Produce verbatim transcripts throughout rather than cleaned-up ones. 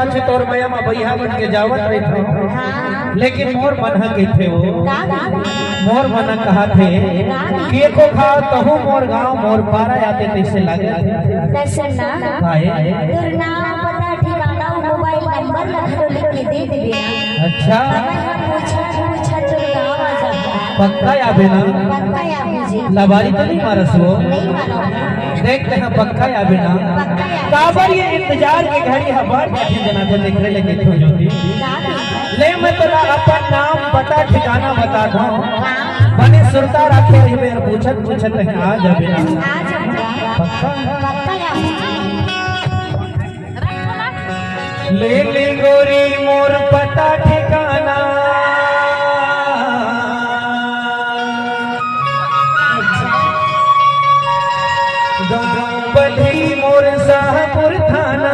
अच्छा, तोर मया म बइहा बन के जावत रहिथंव, लेकिन मोर मन ह कहिथे वो, मोर मन ह कहत हे कि एको घांव तहूं मोर गांव, मोर पारा आते तइसे लागे। त सुन ना, काहे? तोर नाम, पता, ठिकाना अउ मोबाइल नंबर ला घलो लिख के दे देबे ना। अच्छा। अब मैं पूछत पूछत तोर गांव आ जाहूं। पक्का आबे ना? पक्का आबे जी। लबारी तो नइ मारस वो? नइ मारंव। देख, तेंहा पक्का आबे ना? पक्का आबे। काबर ये इंतजार के घड़ी ह बड़ कठिन जनाथे, तेकरे ले कहिथंव ज्योति। का? ले, मैं तोला अपन नाम, पता, ठिकाना बता दूं। हाँ। बने सुरता रखे रहिबे, पूछत पूछत तेंहा आ जाबे ना। आ जाहूं। पक्का? पक्का आबे जी। ले ले गोरी मोर पता ठिकाना, गांव बलही मोर शाहपुर थाना।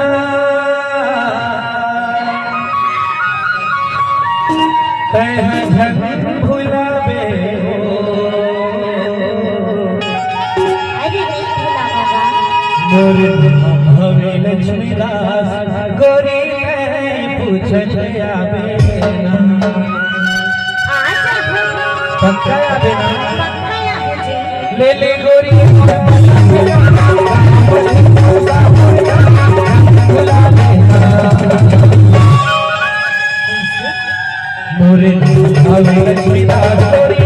तैं झन भुलाबे हो। अरे, नहीं भुलावा बा। मोर नाम हवे लक्ष्मीदास, गोरी मैं पूछत आबे ना। अच्छा। पक्का आबे ना? पक्का आबे जी। ले ले गोरी। मोरे अभी लक्ष्मी दास तोरी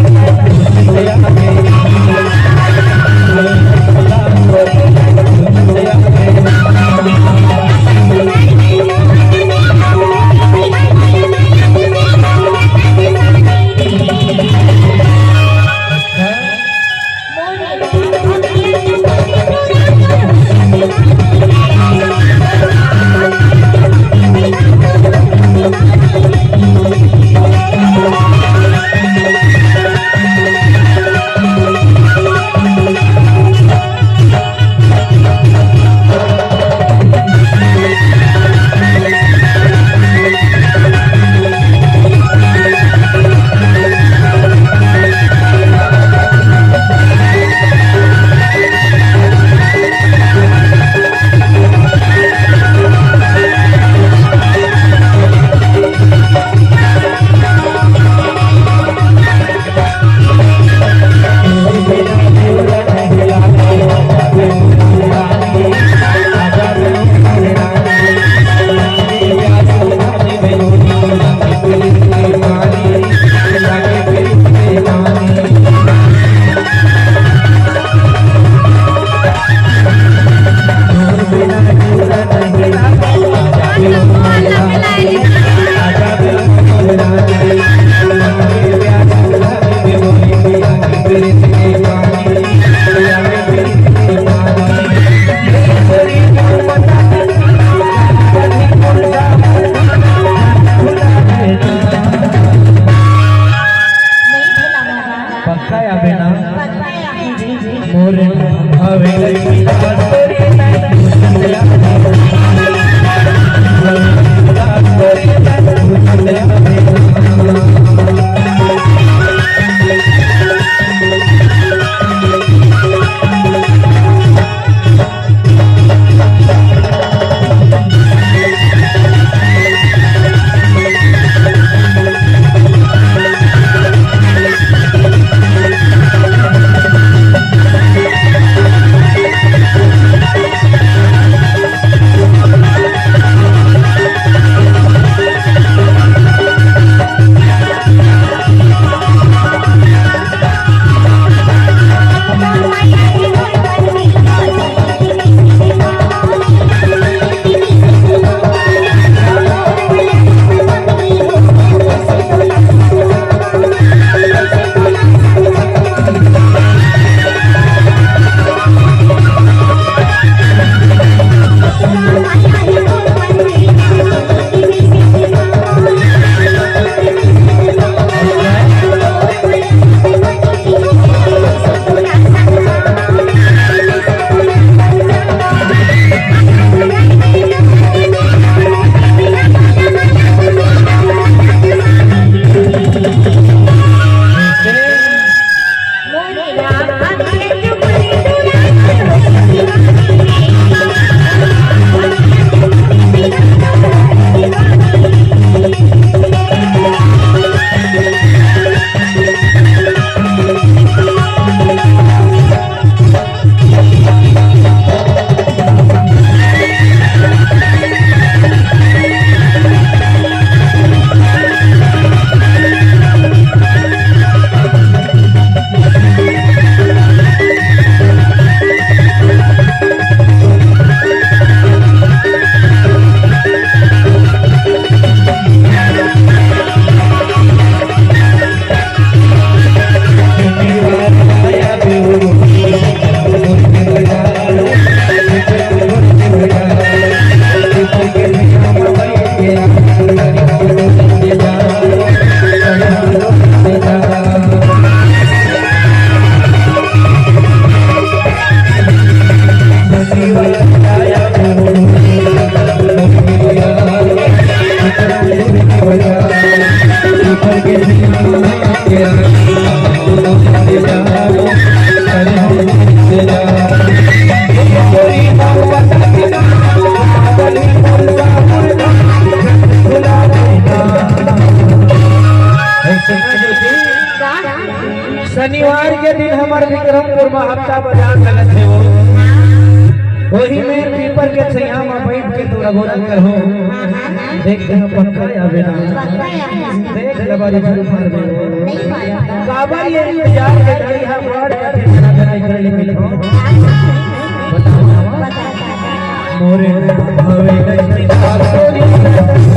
का बाजार लगत हे वो। वही मेर पीपर के छइहां म बइठ के तोर अगोरा करहूं। देख, तेहा पक्का आबे ना। देख, लबारी झूठ मार दे। काबर ये इंतजार के गाड़ी हा बाढ़ के ठेकाना धरे कर ले मिलबो। मोरे हवे नहीं।